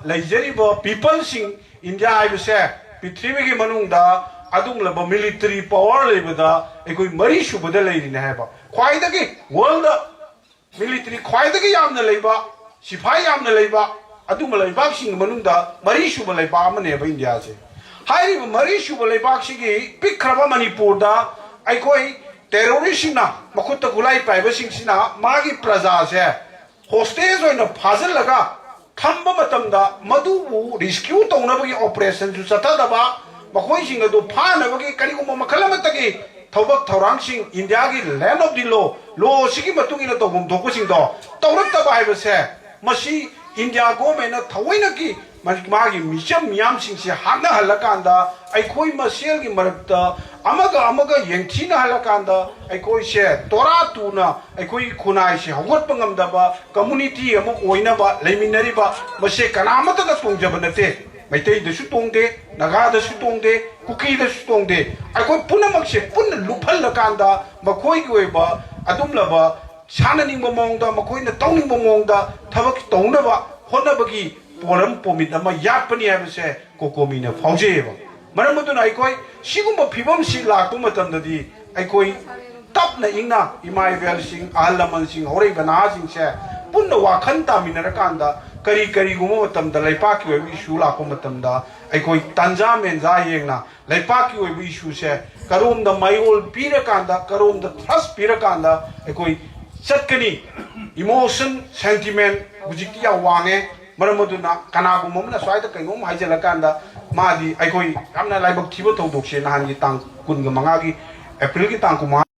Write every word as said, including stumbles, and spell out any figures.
ꯂꯩꯖꯔꯤꯕ ꯄꯤꯄꯜꯁꯤꯡ, ꯏꯟꯗꯤꯌꯥ ꯍꯥꯏꯕꯁꯦ ꯄ꯭ꯔꯤꯊꯤꯕꯤꯒꯤ ꯃꯅꯨꯡꯗ ꯑꯗꯨꯒꯨꯝꯂꯕ ꯃꯤꯂꯤꯇꯔꯤ ꯄꯋꯥꯔ ꯂꯩꯕꯗ ꯑꯩꯈꯣꯏ ꯃꯔꯤ ꯁꯨꯕꯗ ꯂꯩꯔꯤꯅꯦ ꯍꯥꯏꯕ꯫ ꯈ꯭ꯋꯥꯏꯗꯒꯤ ꯋꯥꯔꯜꯗ ꯃꯤꯂꯤꯇꯔꯤ ꯈ꯭ꯋꯥꯏꯗꯒꯤ ꯌꯥꯝꯅ ꯂꯩꯕ, ꯁꯤꯐꯥꯏ ꯌꯥꯝꯅ ꯂꯩꯕ ꯑꯗꯨꯒꯨꯝꯕ ꯂꯩꯕꯥꯛꯁꯤꯡꯒꯤ ꯃꯅꯨꯡꯗ ꯃꯔꯤ ꯁꯨꯕ ꯂꯩꯕꯥꯛ ꯑꯃꯅꯦꯕ ꯏꯟꯗꯤꯌꯥꯁꯦ꯫ ꯍꯥꯏꯔꯤꯕ ꯃꯔꯤ ꯁꯨꯕ ꯂꯩꯕꯥꯛꯁꯤꯒꯤ ꯄꯤꯛꯈ꯭ꯔꯕ ꯃꯅꯤꯄꯨꯔꯗ ꯑꯩꯈꯣꯏ ꯇꯦꯔꯣꯔꯤꯁꯁꯤꯡꯅ, ꯃꯈꯨꯠꯇ ꯈꯨꯠꯂꯥꯏ ꯄꯥꯏꯕꯁꯤꯡꯁꯤꯅ ꯃꯥꯒꯤ ꯄ꯭ꯔꯖꯥꯁꯦ ꯍꯣꯁꯇꯦꯖ ꯑꯣꯏꯅ ꯐꯥꯖꯤꯜꯂꯒ ꯊꯝꯕ ꯃꯇꯝꯗ ꯃꯗꯨꯕꯨ ꯔꯤꯁꯀ꯭ꯌꯨ ꯇꯧꯅꯕꯒꯤ ꯑꯣꯄꯔꯦꯁꯟꯁꯨ ꯆꯠꯊꯗꯕ, ꯃꯈꯣꯏꯁꯤꯡ ꯑꯗꯨ ꯐꯥꯅꯕꯒꯤ ꯀꯔꯤꯒꯨꯝꯕ ꯃꯈꯜ ꯑꯃꯠꯇꯒꯤ ꯊꯕꯛ ꯊꯧꯔꯥꯡꯁꯤꯡ ꯏꯟꯗꯤꯌꯥꯒꯤ land of the law, law ꯑꯁꯤꯒꯤ ꯃꯇꯨꯡ ꯏꯟꯅ ꯇꯧꯐꯝ ꯊꯣꯛꯄꯁꯤꯡꯗꯣ ꯇꯧꯔꯛꯇꯕ ꯍꯥꯏꯕꯁꯦ, ꯃꯁꯤ ꯏꯟꯗꯤꯌꯥ ꯒꯣꯔꯃꯦꯟꯅ ꯊꯑꯣꯏꯅꯀꯤ ꯃꯥꯒꯤ ꯃꯤꯆꯝ ꯃꯤꯌꯥꯝꯁꯤꯡꯁꯦ ꯍꯥꯠꯅꯍꯜꯂꯀꯥꯟꯗ ꯑꯩꯈꯣꯏ ꯃꯁꯦꯜꯒꯤ ꯃꯔꯛꯇ ꯑꯃꯒ ꯑꯃꯒ ꯌꯦꯡꯊꯤꯅꯍꯜꯂꯀꯥꯟꯗ ꯑꯩꯈꯣꯏꯁꯦ ꯇꯣꯔꯥ ꯇꯨꯅ ꯑꯩꯈꯣꯏꯒꯤ ꯈꯨꯟꯅꯥꯏꯁꯦ ꯍꯧꯒꯠꯄ ꯉꯝꯗꯕ ꯀꯝꯃꯨꯅꯤꯇꯤ ꯑꯃ ꯑꯣꯏꯅꯕ ꯂꯩꯃꯤꯟꯅꯔꯤꯕ ꯃꯁꯦ ꯀꯅꯥꯃꯠꯇꯅ ꯇꯣꯡꯖꯕ ꯅꯠꯇꯦ꯫ ꯃꯩꯇꯩꯗꯁꯨ ꯇꯣꯡꯗꯦ, ꯅꯥꯒꯥꯗꯁꯨ ꯇꯣꯡꯗꯦ, ꯀꯨꯀꯤꯗꯁꯨ ꯇꯣꯡꯗꯦ꯫ ꯑꯩꯈꯣꯏ ꯄꯨꯝꯅꯃꯛꯁꯦ ꯄꯨꯟꯅ ꯂꯨꯞꯍꯜꯂꯀꯥꯟꯗ ꯃꯈꯣꯏꯒꯤ ꯑꯣꯏꯕ ꯑꯗꯨꯝꯂꯕ ꯁꯥꯟꯅꯅꯤꯡꯕ ꯃꯑꯣꯡꯗ, ꯃꯈꯣꯏꯅ ꯇꯧꯅꯤꯡꯕ ꯃꯑꯣꯡꯗ ꯊꯕꯛ ꯇꯧꯅꯕ ꯍꯣꯠꯅꯕꯒꯤ ꯄꯣꯔꯝ ꯄꯣꯃꯤꯠ ꯑꯃ ꯌꯥꯠꯄꯅꯤ ꯍꯥꯏꯕꯁꯦ ꯀꯣꯀꯣꯃꯤꯅ ꯐꯥꯎꯖꯩꯌꯦꯕ꯫ ꯃꯔꯝ ꯑꯗꯨꯅ ꯑꯩꯈꯣꯏ ꯁꯤꯒꯨꯝꯕ ꯐꯤꯕꯝꯁꯤ ꯂꯥꯛꯄ ꯃꯇꯝꯗꯗꯤ ꯑꯩꯈꯣꯏ ꯇꯞꯅ ꯏꯪꯅ ꯏꯃꯥ ꯏꯕꯦꯜꯁꯤꯡ, ꯑꯍꯜ ꯂꯃꯟꯁꯤꯡ, ꯍꯧꯔꯛꯏꯕ ꯅꯍꯥꯁꯤꯡꯁꯦ ꯄꯨꯟꯅ ꯋꯥꯈꯜ ꯇꯥꯃꯤꯟꯅꯔꯀꯥꯟꯗ ꯀꯔꯤ ꯀꯔꯤꯒꯨꯝꯕ ꯃꯇꯝꯗ ꯂꯩꯄꯥꯛꯀꯤ ꯑꯣꯏꯕ ꯏꯁꯨ ꯂꯥꯛꯄ ꯃꯇꯝꯗ ꯑꯩꯈꯣꯏ ꯇꯥꯟꯖꯥ ꯃꯦꯟꯖꯥ ꯌꯦꯡꯅ ꯂꯩꯄꯥꯛꯀꯤ ꯑꯣꯏꯕ ꯏꯁꯨꯁꯦ ꯀꯔꯣꯝꯗ ꯃꯌꯣꯜ ꯄꯤꯔꯀꯥꯟꯗ, ꯀꯔꯣꯝꯗ ꯊ꯭ꯔꯁ ꯄꯤꯔꯀꯥꯟꯗ ꯑꯩꯈꯣꯏ ꯆꯠꯀꯅꯤ꯫ ꯏꯃꯣꯁꯟ, ꯁꯦꯟꯇꯤꯃꯦꯟ ꯍꯧꯖꯤꯛꯇꯤ ꯌꯥꯝ ꯋꯥꯡꯉꯦ꯫ ꯃꯔꯝ ꯑꯗꯨꯅ ꯀꯅꯥꯒꯨꯝꯕ ꯑꯃꯅ ꯁ꯭ꯋꯥꯏꯗ ꯀꯩꯅꯣꯝ ꯍꯥꯏꯖꯤꯜꯂꯀꯥꯟꯗ ꯃꯥꯗꯤ ꯑꯩꯈꯣꯏ ꯌꯥꯝꯅ ꯂꯥꯏꯕꯛ ꯊꯤꯕ ꯊꯧꯗꯣꯛꯁꯦ ꯅꯍꯥꯟꯒꯤ ꯇꯥꯡ ꯀꯨꯟꯒ ꯃꯉꯥꯒꯤ ꯑꯦꯄ꯭ꯔꯤꯜꯒꯤ ꯇꯥꯡ ꯀꯨꯟꯃꯉꯥ